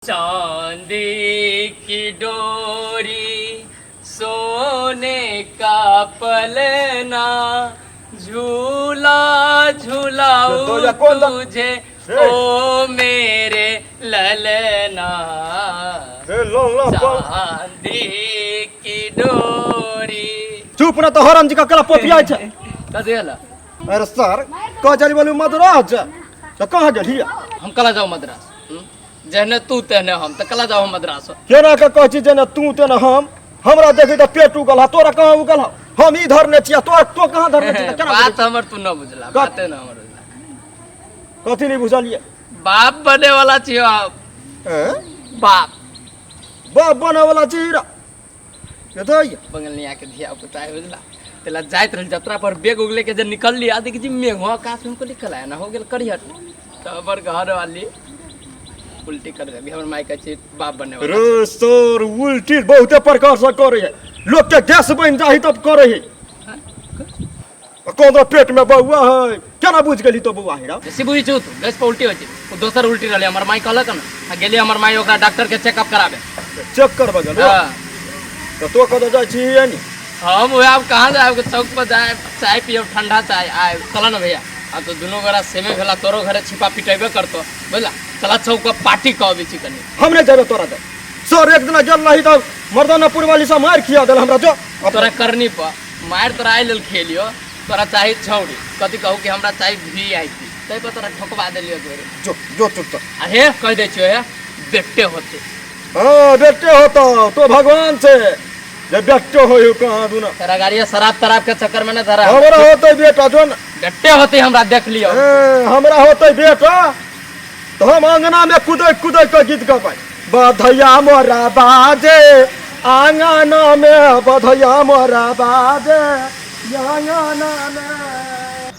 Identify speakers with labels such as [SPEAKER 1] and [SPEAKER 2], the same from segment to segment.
[SPEAKER 1] चांदी की डोरी सोने का पलना झूला झुलाऊ
[SPEAKER 2] तो या कौन
[SPEAKER 1] तुझे ओ मेरे ललना
[SPEAKER 2] हे लो लो कौन
[SPEAKER 1] चांदी की डोरी
[SPEAKER 2] चुप न तो हरम जी का कला पोपिया छै
[SPEAKER 1] कथी भेल
[SPEAKER 2] अरे सर कह जाली बोलू मद्रास तो कहाँ गेलियै
[SPEAKER 1] हम कला जाऊ मद्रास हम्म? जेहने तू तेहने हम तऽ कला जाऊ हम मद्रास
[SPEAKER 2] केना के कहै छी जेना तू तेना हम हमरा देखी तऽ पेट उगल हा तोरा कहाँ उगल हा हम ई धरने छियै तोरा तो कहाँ धरने छी केना
[SPEAKER 1] बात हमर तू न बुझला बाते न हमर बुझला
[SPEAKER 2] कथी नहीं बुझलियै
[SPEAKER 1] बाप बने वाला छियो आप
[SPEAKER 2] हैं?
[SPEAKER 1] बाप
[SPEAKER 2] बाप बने वाला छी रा ये तो ये
[SPEAKER 1] बंगलिया के धिया पुता है बुझला तेला जाइत रहल जतरा पर बेग उगले के जे निकलली आ देख जी मेघवा आकाश में हमको लिखल आया ना हो गेल करिहट तऽ हमर घर वाली उल्टी कर देली हमर माय कहै छै बाप बने वाला
[SPEAKER 2] रे सर उल्टी बहुते प्रकार से करे है लोग के गैस बन जाही तब करे है कौन पेट में बउआ है केना बुझ गेली तो बउआ है रा
[SPEAKER 1] बेसी बुझै छौ तू गैस पर उल्टी होइ छै ओ दोसर उल्टी रहलै हमर माय कहलक ने आ गेली हमर माय ओकरा डॉक्टर के चेकअप कराबे
[SPEAKER 2] चेक करबे गेल
[SPEAKER 1] हाँ
[SPEAKER 2] तो तो कतऽ जाइ छी यानी
[SPEAKER 1] हम वएह आब कहाँ जायब चौक पर जायब चाय पियब ठंडा चाय आयब चल ने भैया आब तो दुनू गोरा सेमे भेला तोरो घरे छिपा पिटेबे करतो बुझला चला चौक पर पार्टी कऽ अबै छी कनि
[SPEAKER 2] हम नहि जेबै तोरा दे सर एक दिना गेल रही तऽ मर्दानापुर वाली सब मारि खिया देल हमरा जो
[SPEAKER 1] तोरा करनी पर मारि तोरा आइ लेल खेलियो तोरा चाही छौड़ी कथी कहू कि हमरा चाही वी I P ताहि पर तोरा ठोकवा देलियो एक बेर
[SPEAKER 2] जो जो चुपचाप
[SPEAKER 1] आ हे कहि दै छियो हे बेटे होते
[SPEAKER 2] हाँ बेटे होतो तो भगवान से जे बेटे हो कहाँ दुना
[SPEAKER 1] तोरा गाड़िया शराब तराब के चक्कर में न धरा
[SPEAKER 2] हमरा होते बेटा जो न
[SPEAKER 1] बेटे होते हमरा देख लियो
[SPEAKER 2] ए, हमरा होते बेटा तो हम अंगना में कूदै कूदै के गीत गबै बधैया मोरा बाजे आंगना में बधैया मोरा बाजे आंगना में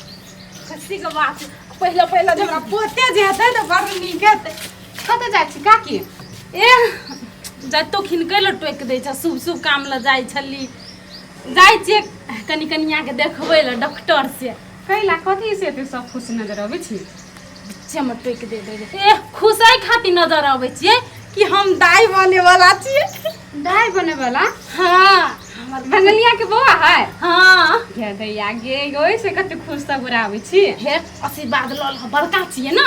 [SPEAKER 3] खुशी के बात पहिले पहिले जे हमरा पोते जे हेतै तऽ बड़ नीक हेतै
[SPEAKER 4] कतऽ जाइ छी काकी
[SPEAKER 3] ए जतो खिनकै लए टोकि दै छै शुभ शुभ काम लए जाइ छली जाइ छियै कनि कनियाके देखबै लए डॉक्टर से
[SPEAKER 4] कैला कथी से एते सब खुश नजर अबै छी
[SPEAKER 3] बीचेमे टोकि दे दै ए खुश एहि खातिर नजर अबै छियै कि हम दाइ बने वाला छियै
[SPEAKER 4] दाइ बने वाला
[SPEAKER 3] हाँ हमर
[SPEAKER 4] बंगलिया के बौआ है
[SPEAKER 3] हाँ
[SPEAKER 4] गे दैया गे ओहि से कते खुश सब आबै छी
[SPEAKER 3] हे आशीर्वाद लऽ लऽ बड़का छियै ने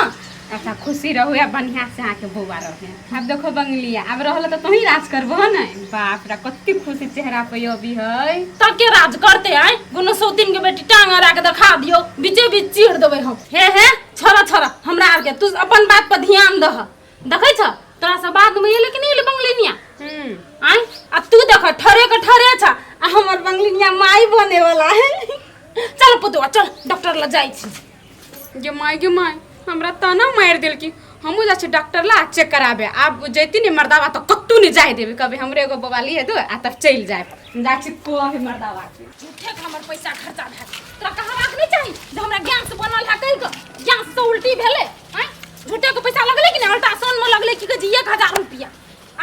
[SPEAKER 4] अच्छा खुशी रहू आ बढ़िया से अहाँके बौआ रहे आब देखो बंगलिया आब रहल तऽ तोही राज करबो ने बाप रे कते खुशी चेहरा पे अबी है
[SPEAKER 3] तब के राज करते आय कोनो सौतीन के बेटी टांग अड़ा के देखा दियो बीचे बीच चीर देबै हम हे हे छोड़ा छोड़ा हमरा आर के तू अपन बात पर ध्यान दह देखै छ तोरा से बाद में एले कि नहीं एले बंगलिनिया आय आ तू देख ठरे के ठरे छ आ हमर बंगलिनिया माई बने वाला है चल पुतुआ चल डॉक्टर लग जाइ छी
[SPEAKER 4] गे माय गे माय हमरा ताना मारि देलकी हमहूँ जाइ छी डॉक्टर ला चेक कराबे आब जैती ने मर्दाबा तऽ कतहु नहि जाय देबै कभी हमरे एगो बवाली हेतु आ तब चलि जायब जाइ छी कहे मर्दाबा के
[SPEAKER 3] झूठे के हमर पैसा खर्चा भए गेल। तोरा कहबाक नहि चाही जे हमरा गैस बनल है कहि कऽ गैस से उल्टी भेलै आँय झूठे के पैसा लगलै कि नहि अल्ट्रासाउंड में लगलै की कहै छै 1000 रुपया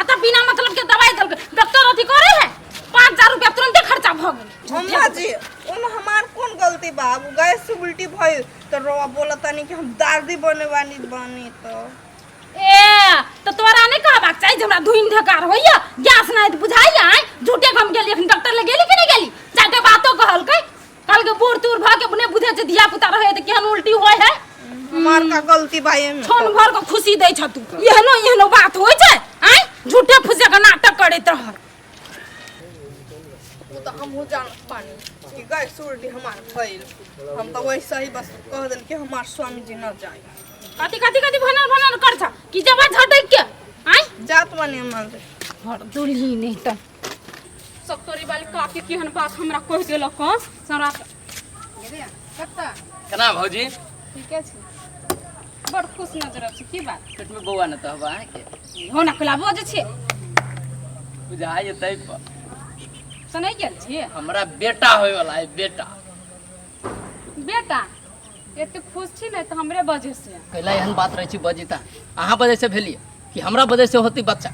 [SPEAKER 3] आ तब बिना मतलब के दवाई देलकै डॉक्टर अथी करे है 5000 रुपया तुरंते खर्चा भऽ गेलै
[SPEAKER 5] अम्मा जी ओमे हमार कौन गलती बा अब गैस से उल्टी भइल तो रोवा बोला तानी कि हम दादी बने वाली बानी तो
[SPEAKER 3] ए तऽ तोरा नहि कहबाक चाही जे हमरा धुनि ढकार होइया गैस नहि तऽ बुझाइया आँय झूठे के हम गेली एखन डॉक्टर लग गेली कि नहि गेली चारिटा बातो कहलकै कहलकै बूढ़ तूढ़ भऽ के नहि बुझै छै धिया पुता रहै तऽ केहन उल्टी होइ है
[SPEAKER 5] हमार का गलती बा एमे
[SPEAKER 3] छन भर के खुशी दै छ तू एहनो एहनो बात होइ छै आँय झूठे फूसे के नाटक करैत रहल
[SPEAKER 5] वो तो हमहू जानत बानी कि गैस से उल्टी हमार भइल हम तो वैसे ही बस कह देल कि हमार स्वामी जी न जाए
[SPEAKER 3] कथी कथी कथी भनर भनर कर छ कि जब झटक के आँय
[SPEAKER 5] जात बानी हमार
[SPEAKER 3] हर दुल्ही नहीं तऽ
[SPEAKER 4] सत्तरी वाली काकी केहन बात हमरा कहि देलक हँ हमरा कत्ता
[SPEAKER 1] केना भौजी
[SPEAKER 4] ठीके छै बड़ खुश नजर आबै छै की बात
[SPEAKER 1] पेट में बौआ न तऽ हबा अहाँके
[SPEAKER 4] हो ना खुला बजै छियै
[SPEAKER 1] बुझाइ जेतै पर
[SPEAKER 4] सुनै गेल छियै
[SPEAKER 1] हमरा बेटा होय वाला है बेटा
[SPEAKER 4] बेटा एते खुश छी ने तऽ हमरे वजह से
[SPEAKER 1] कैला एहन बात रहै छै बजिता अहाँ वजह से भेलियै कि हमरा वजह से होती बच्चा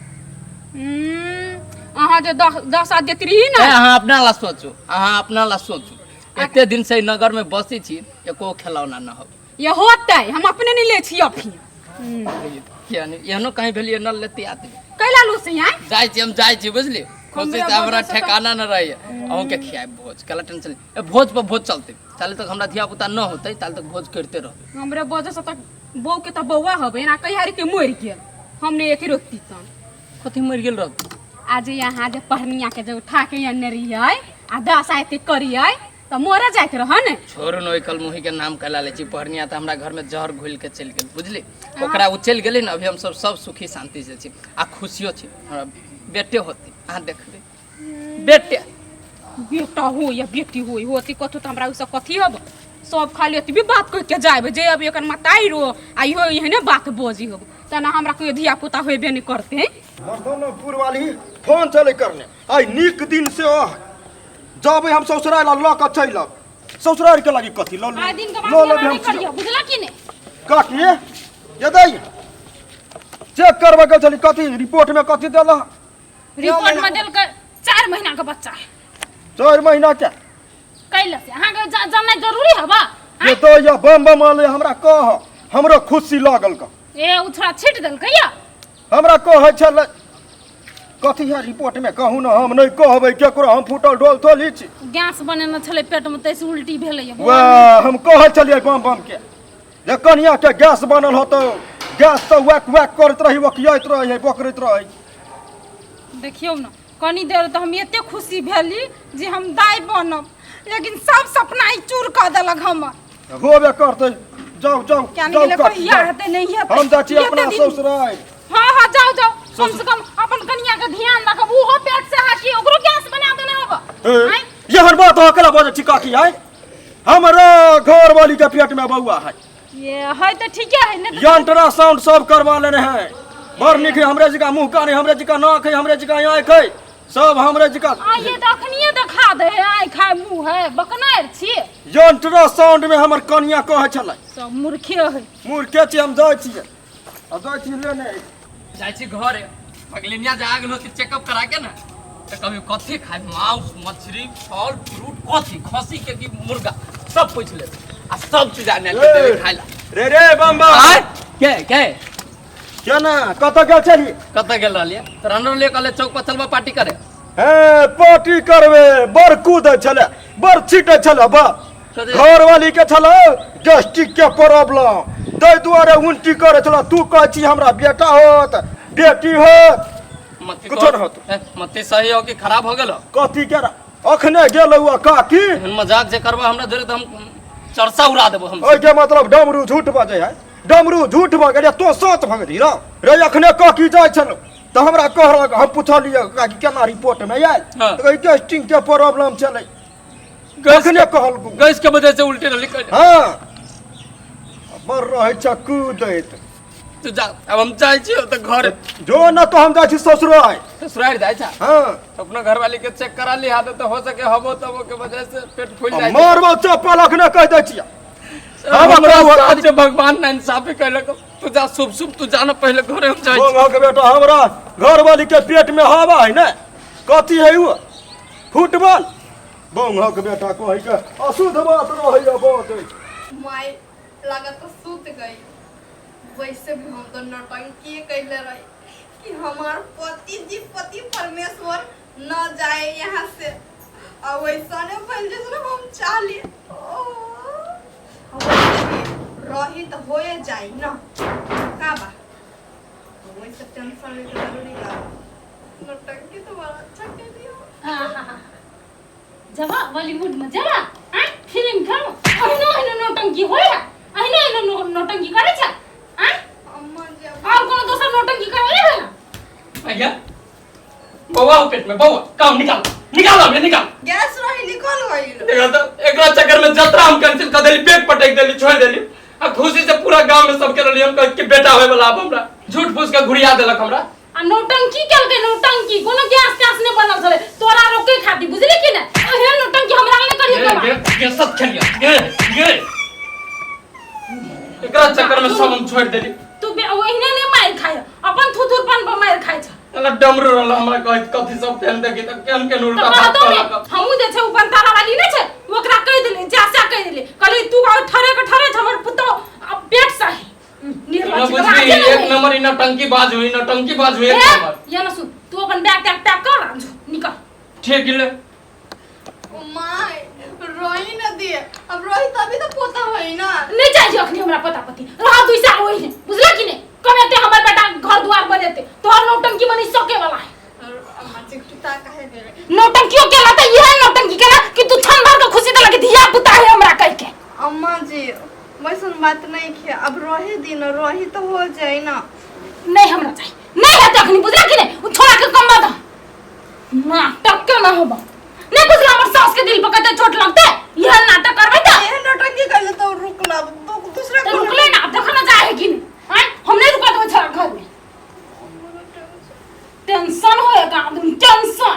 [SPEAKER 4] अहाँ जे दस दस साल देती रही ने
[SPEAKER 1] ए, अहाँ अपना ला सोचू अहाँ अपना ला सोचू एते दिन से नगर में बसी छी एको खेलौना न हो
[SPEAKER 4] ये होतै हम अपने नहीं ले छी अभी
[SPEAKER 1] किया नहीं एहनो कहीं भेलिए न लेती आदमी
[SPEAKER 4] कैला लू से यहाँ
[SPEAKER 1] जाइ छी हम जाइ छी बुझली खुशी से हमरा ठेकाना न रही अहूँ के खियाए भोज कला टेंशन ए भोज पर भोज चलते ताले तक हमरा धिया पुता न होते ताले तक भोज करते रहबे
[SPEAKER 4] हमरे वजह से तक बहू के तो बौआ हबे ना कहियारी के मर गेल हमने एक रोकती तन
[SPEAKER 1] कथी मर गेल रह
[SPEAKER 4] आज यहाँ जे पढ़निया के जे उठा के अनने रहियै आ दस आयते करियै तऽ मरे जाइत रह ने
[SPEAKER 1] छोड़ू न ओहि कलमुही के नाम कैला ले छी पढ़निया तऽ हमरा घर में जहर घुल के चलि गेल बुझली ओकरा ओ चलि गेलै ने अभी हम सब सब सुखी शांति से छी आ खुशियो छी हमरा बेटे होते अहाँ देखबै बेटे
[SPEAKER 4] बेटा हो या बेटी हो होती कथू तऽ हमरा ओहिसँ कथी हब सब खाली एतबी बात कहि के जायब जे अभी एकर मताई रो आ इहो एहने बात बजी हब तेना हमरा कोई धिया पुता होबे नहि करते
[SPEAKER 2] मर्दानापुर वाली फोन चले करने आई नीक दिन से ओ जब हम ससुराल लऽ कऽ चलि आब ससुराल के लागी कथी लऽ
[SPEAKER 3] आइ दिन के
[SPEAKER 2] लऽ
[SPEAKER 3] बाद
[SPEAKER 2] लेबै
[SPEAKER 3] एना
[SPEAKER 2] हम
[SPEAKER 3] नहि करियौ बुझला कि नहि
[SPEAKER 2] काकी ये दै चेक करबै गेल छली कथी रिपोर्ट में कथी देला
[SPEAKER 3] रिपोर्ट में देलकै 4 महीना के बच्चा है।
[SPEAKER 2] 4 महीना के
[SPEAKER 3] कैला से अहाँके जाननाइ जरूरी हबा
[SPEAKER 2] ये तो ये बम बम आले हमरा कह हमरो खुशी लागल का
[SPEAKER 3] ए उ छोड़ा छीट देलकै या
[SPEAKER 2] हमरा कहै छलै कथी है रिपोर्ट में कहू ना हम नहीं कहबै केकरो हम फूटल ढोल थोली छी
[SPEAKER 3] गैस बनेने छलै पेट में तैसे उल्टी भेलै या
[SPEAKER 2] वाह हम कहै छलियै बम बम के जे कनिया के गैस बनल होतौ गैस तऽ वैक वैक करैत रही बकियाइत रही बकरैत रही
[SPEAKER 3] देखियौ ने कनी देर तऽ हम एते खुशी भेली जे हम दाइ बनब लेकिन सब सपना ई चूर कऽ देलक हमर
[SPEAKER 2] होबे करतै जाउ जाउ
[SPEAKER 3] क्या
[SPEAKER 2] जाउ
[SPEAKER 3] नहीं
[SPEAKER 2] काकी,
[SPEAKER 3] कहिया
[SPEAKER 2] जाउ।
[SPEAKER 3] हेतै नहीं हेतै
[SPEAKER 2] हम जाइ छी
[SPEAKER 3] एते
[SPEAKER 2] अपना
[SPEAKER 3] दिन-
[SPEAKER 2] ससुराल
[SPEAKER 3] हाँ हाँ जाओ जाओ कम से कम अपन कनिया के ध्यान रखब उहो पेट से हाकी ओकरो गैस बना देने हब
[SPEAKER 2] ए, एहन बात अहाँ केना बजै छी काकी आइ हमरा घरवाली के पेट में बौआ है
[SPEAKER 3] ये है तो ठीके है ने
[SPEAKER 2] अल्ट्रासाउंड सब करवा लेने है बड़ नीक है हमरे जका मुंह कान है हमरे जका नाक है हमरे जका आँख है सब हमरे जका
[SPEAKER 3] आइए तऽ अखनिए देखा दे है आँखि है मुँह है बकनार छी
[SPEAKER 2] अल्ट्रासाउंड में हमर कनिया कहै छलै
[SPEAKER 3] सब मूर्खे है
[SPEAKER 2] मूर्खे छी हम जाइ छियै आ जाइ छी लेने
[SPEAKER 1] जाइ छी घरे पगलिनिया जा गेल होती चेकअप करा के ना तो कभी कथी खाए मांस मछली फल फ्रूट कथी खसी के की मुर्गा सब पूछ ले आ सब चीज आने के देबे खाए ला
[SPEAKER 2] रे रे बम बम
[SPEAKER 1] आय के के
[SPEAKER 2] केना कतऽ गेल छली
[SPEAKER 1] कतऽ गेल रहलियै तोरा न ले कहले चौक पर चलबा पार्टी करे
[SPEAKER 2] हे पार्टी करबे बड़ कूदै छलै बड़ छीटै छलै बा
[SPEAKER 1] कथी?
[SPEAKER 2] घरवाली के छलै गैस्ट्रिक के प्रॉब्लम ताहि दुआरे उल्टी करै छलै तू कहै छी हमरा बेटा होत बेटी होत
[SPEAKER 1] मत्ती
[SPEAKER 2] कुछो न होत।
[SPEAKER 1] ए, मत्ती सही हो कि खराब हो गेलो
[SPEAKER 2] कथी के अखने गेल हुआ काकी
[SPEAKER 1] एहन मजाक जे करबा हमरा जोरे तऽ हम चर्चा उड़ा देबो हम
[SPEAKER 2] ओहिके मतलब डमरू झूठ बजै है डमरू झूठ भऽ गेल तो सच भऽ गेली रौ रे अखने काकी जाइ छलौ तऽ हमरा कहलक हम पुछलियै काकी केना रिपोर्ट मे आयल
[SPEAKER 1] हाँ।
[SPEAKER 2] तऽ कहै टेस्टिंग के प्रॉब्लम छलै अखने कहलकू
[SPEAKER 1] गैस के वजह से उल्टी रहली
[SPEAKER 2] हँ बड़ रहै छ कूदैत
[SPEAKER 1] तू जा अब हम जाइ छियो तऽ घर
[SPEAKER 2] जो न तो हम जाइ छी ससुराल
[SPEAKER 1] ससुराल जाइ छा
[SPEAKER 2] हँ
[SPEAKER 1] अपना घरवाली के चेक करा ली हाथ तो हो सके हबो तबो के वजह से पेट फूल जाइ छै।
[SPEAKER 2] मारबो चप्पल अखने कहि दै छियै
[SPEAKER 1] हम
[SPEAKER 2] हमरा
[SPEAKER 1] हमरा साथ भगवान ना इंसाफी कैलक तू जा शुभ शुभ तू जाना पहले घरे हम जाइ छी।
[SPEAKER 2] के बेटा हमरा घरवाली के पेट में हवा है ने कथी है वो फुटबॉल बौंगा के बेटा कहि के अशुद्ध बात रहैया बात
[SPEAKER 5] माई लागत तो सूत गई वैसे भी हम तो नौटंकी कैले रही कि हमार पति जी पति परमेश्वर न जाए यहाँ से और वैसा ने भइल जैसे हम चाहली ओ, वैसे भी रही तो होए जाई न का बा वैसे टेंशन लेके जरूरी का नौटंकी तो बड़ा अच्छा कर दिया
[SPEAKER 3] जबा बॉलीवुड में जबा आ फिल्म खेल अहिनो अहिनो नौटंकी होय है अहिनो अहिनो नौटंकी करे छै आ
[SPEAKER 5] अम्मा जी
[SPEAKER 3] और कोनो दोसर नौटंकी करे है
[SPEAKER 1] भैया बौआ हो पेट में बौआ काम निकाल निकाल हमें निकाल
[SPEAKER 5] गैस रही निकल गई
[SPEAKER 1] देखा तो एकरा चक्कर में जतरा हम कैंसिल कर देली पेट पटक देली छोड़ देली आ खुशी से पूरा गांव में सबके रहली हम कह के बेटा होए वाला अब हमरा झूठ फूस के घुरिया देलक हमरा
[SPEAKER 3] आ नौटंकी केलकै नौटंकी कोनो गैस तैस नहि बनल छलै तोरा रोके खातिर बुझली कि ने ओहे नौटंकी हमरा नहि करियो
[SPEAKER 1] गे
[SPEAKER 3] बाबा
[SPEAKER 1] गे गे सब खेलिया गे गे एकरा चक्कर में सब हम छोड़ देली
[SPEAKER 3] तू ओहिने नहि मारि खाय अपन थुथुरपन पर मारि खाय छ
[SPEAKER 1] साला डमरू रहल हमरा कहत कथी सब फेन देखी त केहन केहन
[SPEAKER 3] तऽ
[SPEAKER 1] उल्टा बात
[SPEAKER 3] कहतो ने
[SPEAKER 1] कहलक
[SPEAKER 3] हमहूँ जे छै ओ बनतारा वाली नहि छै ओकरा कहि देली जा से कहि देली कहली तू और ठरे के ठरे छ हमर पुतोह अब पेट सही निर्लज्ज
[SPEAKER 1] न
[SPEAKER 3] के
[SPEAKER 1] बुझबी
[SPEAKER 3] लाजे
[SPEAKER 1] एक
[SPEAKER 3] नहीं।
[SPEAKER 1] नंबर ई नौटंकी बाज हुई, नौटंकी बाज हुई एक
[SPEAKER 3] ए,
[SPEAKER 1] नंबर।
[SPEAKER 3] ये ना सुन, तू अपन बैग तैग पैक कर आ जो, निकल।
[SPEAKER 1] ठीक ले।
[SPEAKER 5] ओ my, रोही न दिए, अब रोही तभी तो पोता होई ना।
[SPEAKER 3] नहीं चाहिए अखनी हमरा पता पति रहा दुई साल वही है, बुझला कि नहीं? कब एते हमर बेटा घर द्वार बनेते, तोहर नौटंकी बनी सके वाला है।
[SPEAKER 5] और अम्मा जी चिता काहे देवे?
[SPEAKER 3] नौटंकियों केला त इहे नौटंकी केला कि तू छन भर के खुशी देला कि धिया पुता है हमरा कह के।
[SPEAKER 5] अम्मा जी वैसन बात नहीं खे, अब रोही दिन रोही तो हो जाए ना।
[SPEAKER 3] नहीं हमरा चाहिए, नहीं है अखनी, बुझला कि नहीं? उ छोड़ा के कम बात नाटक के ना होबा, नहीं बुझला? हमर सास के दिल पर कते चोट लगते यह नाटक करबे त।
[SPEAKER 5] एहन नौटंकी करले तो रुकला तो दूसरा
[SPEAKER 3] तो रुकले ना, अब देखो ना जाए है कि नहीं। आय हम नहीं रुका देबै छोड़ा घर में, टेंशन होए का आदमी टेंशन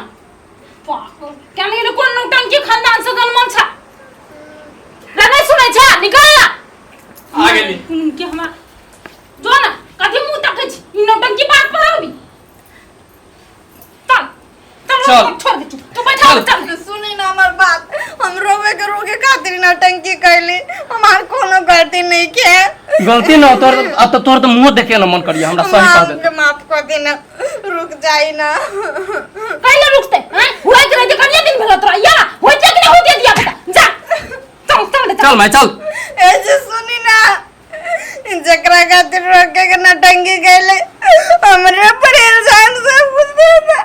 [SPEAKER 3] पागल क्या नहीं। कोन नौटंकी खानदान से जन्मल छ रे, नहीं सुनै छ? निकल ना।
[SPEAKER 1] आ गेली।
[SPEAKER 3] के हमरा जो ना कथी मुंह तकै छी, ई नौटंकी बात पर अभी चल चल।
[SPEAKER 1] चल।
[SPEAKER 3] छोड़ दे तू, तू बैठा।
[SPEAKER 1] चल।
[SPEAKER 3] चल।
[SPEAKER 5] सुनी ना हमार बात, हम रोवे के रोके खातिर नौटंकी कैली, हमार कोनो गलती नहीं के।
[SPEAKER 1] गलती न तोर, अब तो तोर तो मुंह देखे न मन करिए हमरा, सही कह दे।
[SPEAKER 5] हमके माफ कर देना, रुक जाई ना।
[SPEAKER 3] कैले रुकते हैं? हुए के रहते कनिया दिन भेल तोरा या होइते कि नहीं होइते दिया बेटा, जा चल चल रे, चल।
[SPEAKER 1] चल मैं चल।
[SPEAKER 5] ए जे सुनी ना, जकरा खातिर रोके के नौटंकी कैले हमरे पर इल्जाम सब कुछ देता।